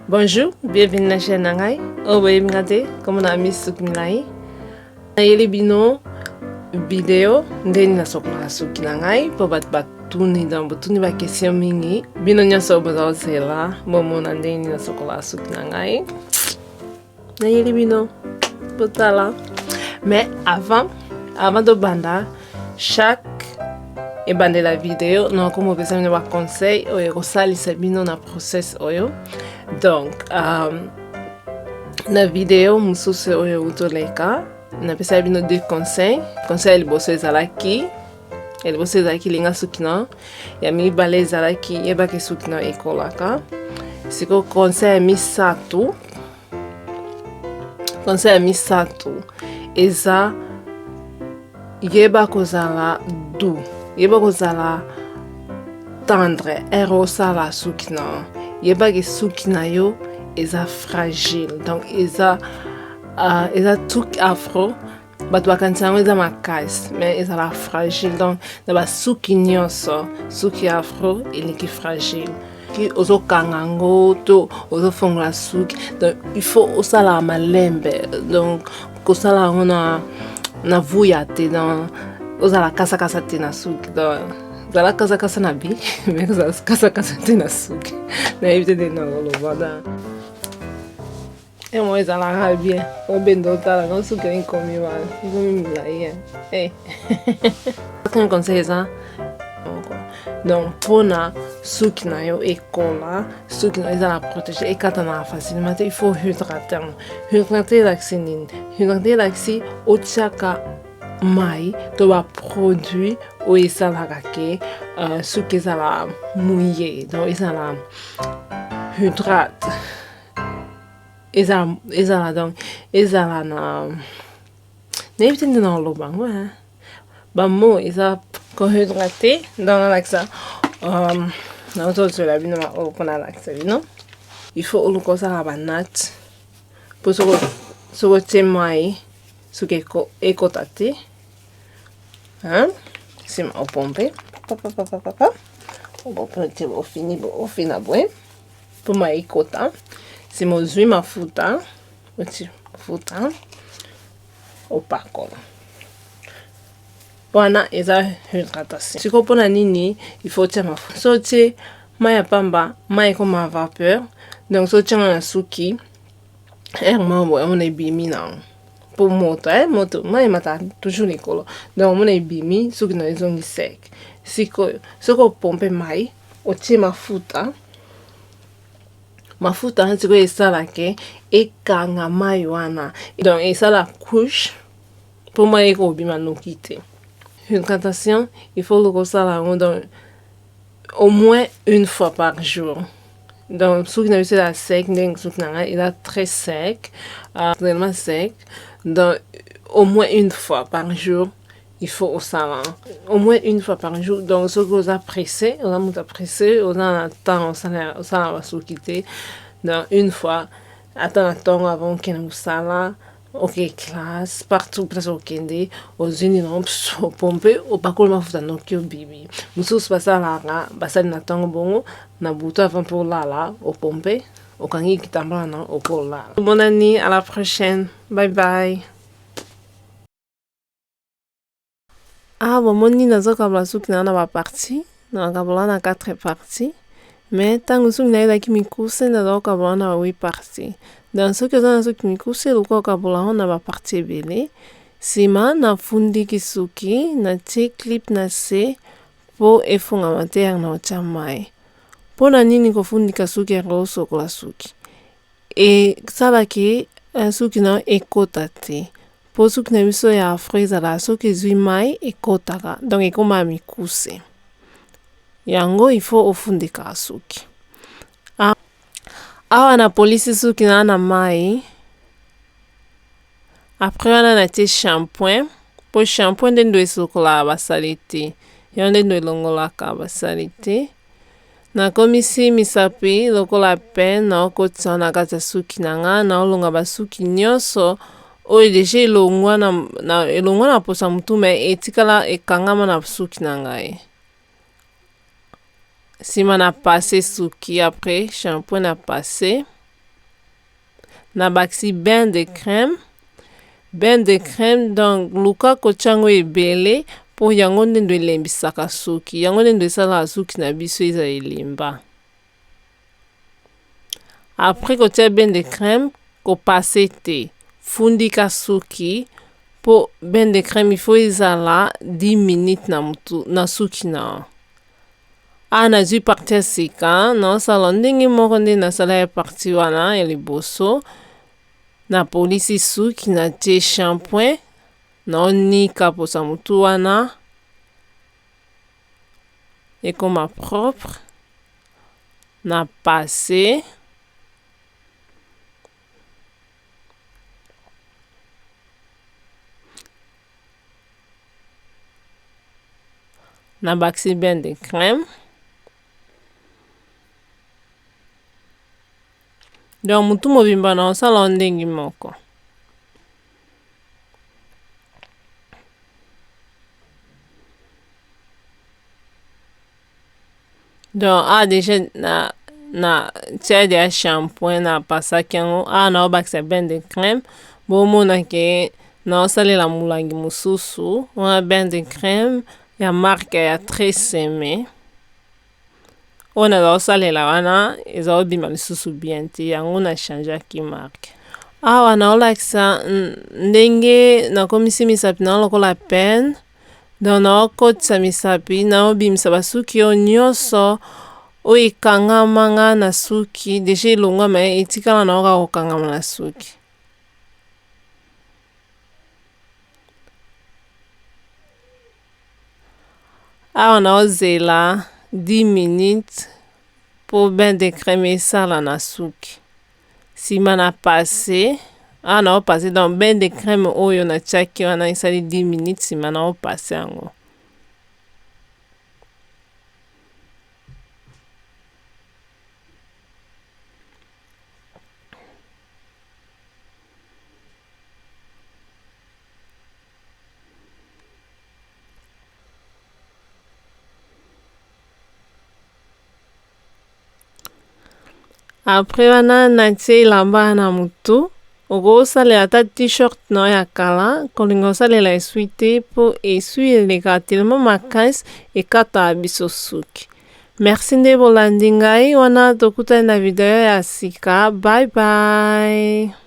Bonjour, bienvenue na chaîne na ngai. Oyo boyebi nga te, kombo na Miss Suki Milayi. Nayeli bino video ndenge nasokolaka suki na ngai mpo bato batuni donc botuni ba question mingi. Bino nyonso oyo boza kozela bomona ndenge nini nasokolaka suki na ngai. Nayeli bino botala. Mais avant tobanda chaque ebandela video nakoma opesa bino baconseil oyo ekosalisa bino na process oyo. Donc na video mosusu oyo eutoleka napesa bino deux conseils. Conseil ya liboso ezalaki ya liboso ezalaki linga suki na ya mibale ezalaki yebaki suki na ekolaka. Sikoyo conseil ya misato, conseil ya misato eza yeba kozala doux, yeba kozala tendre ere osala suki na yebaki suki na yo eza fragile. Donc eza tuki afro, bato bakanisa yango eza makasi mais ezala fragile. Donc na basuki nyonso suki ya afro eleki fragile. Ki ozokanga yango to ozofongola suki, donc il faut osala malembe. Donc kosala yango na vuya te, donc ozala kasakasa te na suki. Donc zala kasakasa na bi mais ozala kasakasa te na suki. Nayebi te ndenge nakoloba. Donc emo ezalaka bien obenda otala ngo suki ekomi wana ekomi milai. Quatrième conseil eza donc mpona suki na yo ekola, suki na yo eza na protégé, ekatanaka facilement te, il faut hydrater. Hydrater elakisi nini? Hydrater elakisi otiaka mai to baproduit oyo esalaka ke suki ezala mouillé, donc ezala hydrate, ezala donc ezala na nayebi te nde na koloba yango bamo eza kohydrate. Donc nalakisa nazozwela bino oyo mpona alakisa bino. Il faut oluka osala banatte mpo soki otie mai soki ekota te. Nsima opompe papapapapa, te ofini ofina boye mpo mai ekota. Nsima ozwi mafuta, oti mafuta, opakola. Wana eza hydratation. Sikoyo mpona nini il faut otia mafuta? So otie mai ya pamba, mai ekoma vapeur. Donc so otianga na suki ere moko boye, omona ebimi nango mpo moto moto mai emataka toujours likolo. Donc omona ebimi, suki na ezongi sec. Sikoyo soki opompe mai, otie mafuta, mafuta wana sikoyo esalaka ekanga mai wana, donc esala couche mpo mai ekobima noki te. Hydratation il faut luka osala yango donc au moins une fois par jour. Donc soki na biso eza sec, ndenge soki na ngai eza très sec, vraiment sec, donc au moins une fois par jour il faut osala, au moins une fois par jour. Donc soki oza pressé, oza moto pressé, oza na temps osala basuki te, donc une fois ata na ntongo avant okende mosala, oke classe, partout place okende, ozwi nini, opompe, opakoli mafuta noki, obibi. Mosusu basalaka basali na ntongo bongo, na butu avant mpe olala, opompe, okangi kitambala na opo olala. Bonani, à la prochaine, bye bye. Ah, bomoni nazokabola suki na na bapartie, nakabola na 4 parties, mais ntango suki na ezalaki mikuse nazakokabola na ba 8 parties. Donc soki oza na suki mikuse, luka okabola yango na bapartie ebele. Nsima nafundiki suki, natie clip na se mpo efungama te yango na kotia mai. Mpona nini kofundika suki yango osokola suki? Esalaki suki na ekota te, mpo suki na biso ya afro ezalaka soki ezwi mai ekotaka, donc ekóma mikuse. Yango il faut ofundikaka suki. Awa napolisi suki na na mai. Après wana natie shampoing, mpo shampoing nde ndo esokolaka basali te, yango nde ndo elongolaka basali te. Nakomisi misapi lokola pe naokotisa na kati ya suki na nga, naolonga basuki nyonso oyo deja elongwa na poso ya motu me etikala ekangama na suki na ngai. Nsima na passe suki, après shampoing na passe. Nabakisi bain de crème. Bain de crème donc luka kotia yango ebele mpo yango nde ndo elembisaka suki, yango nde ndo esalaka suki na biso ezala elemba. Après kotia bain de crème, kopase te, fundika suki mpo bain de crème il faut ezala 10 minutes na mutu na suki na yo. Awa nazwi partie ya sika, naosala ndenge moko nde nasala ya partie wana ya liboso. Napolisi suki, natie shampoing, naonika posa mutu wana ekoma propre, na passe. Nabakisi bain de crème. Donc mutu mobimba na osala ndenge moko. Donc awa deja na na tia deja shampoing na pasaki yango awa naobakisa bain de crème, bomona ke naosalela molangi mosusu wana bain de crème ya marque ya Tresemme oyo nazaosalela wana eza obima lisusu bien te, yango na changeaki marque. Awa naolakisa ndenge nakomisi misapi na lokola pene. Donc naokotisa misapi, naobimisa basuki oyo nyonso oyo ekangama nga na suki deja elongwama, etikala na kaka kokangama na suki. Awa naozela 10 minutes mpo bain de crème esala na suki. Nsima na passe, awa naopase donc bain de crème oyo natiaki wana esali 10 minutes, nsima naopase yango. Après wana natie elamba na mutu, okosalela ata t-shirt na yo ya kala, kolinga osalela esui te mpo esui elekaka tellement makasi ekataka biso suki. Merci nde bolandi ngai wana, tokutani na video ya sika. Bye bye.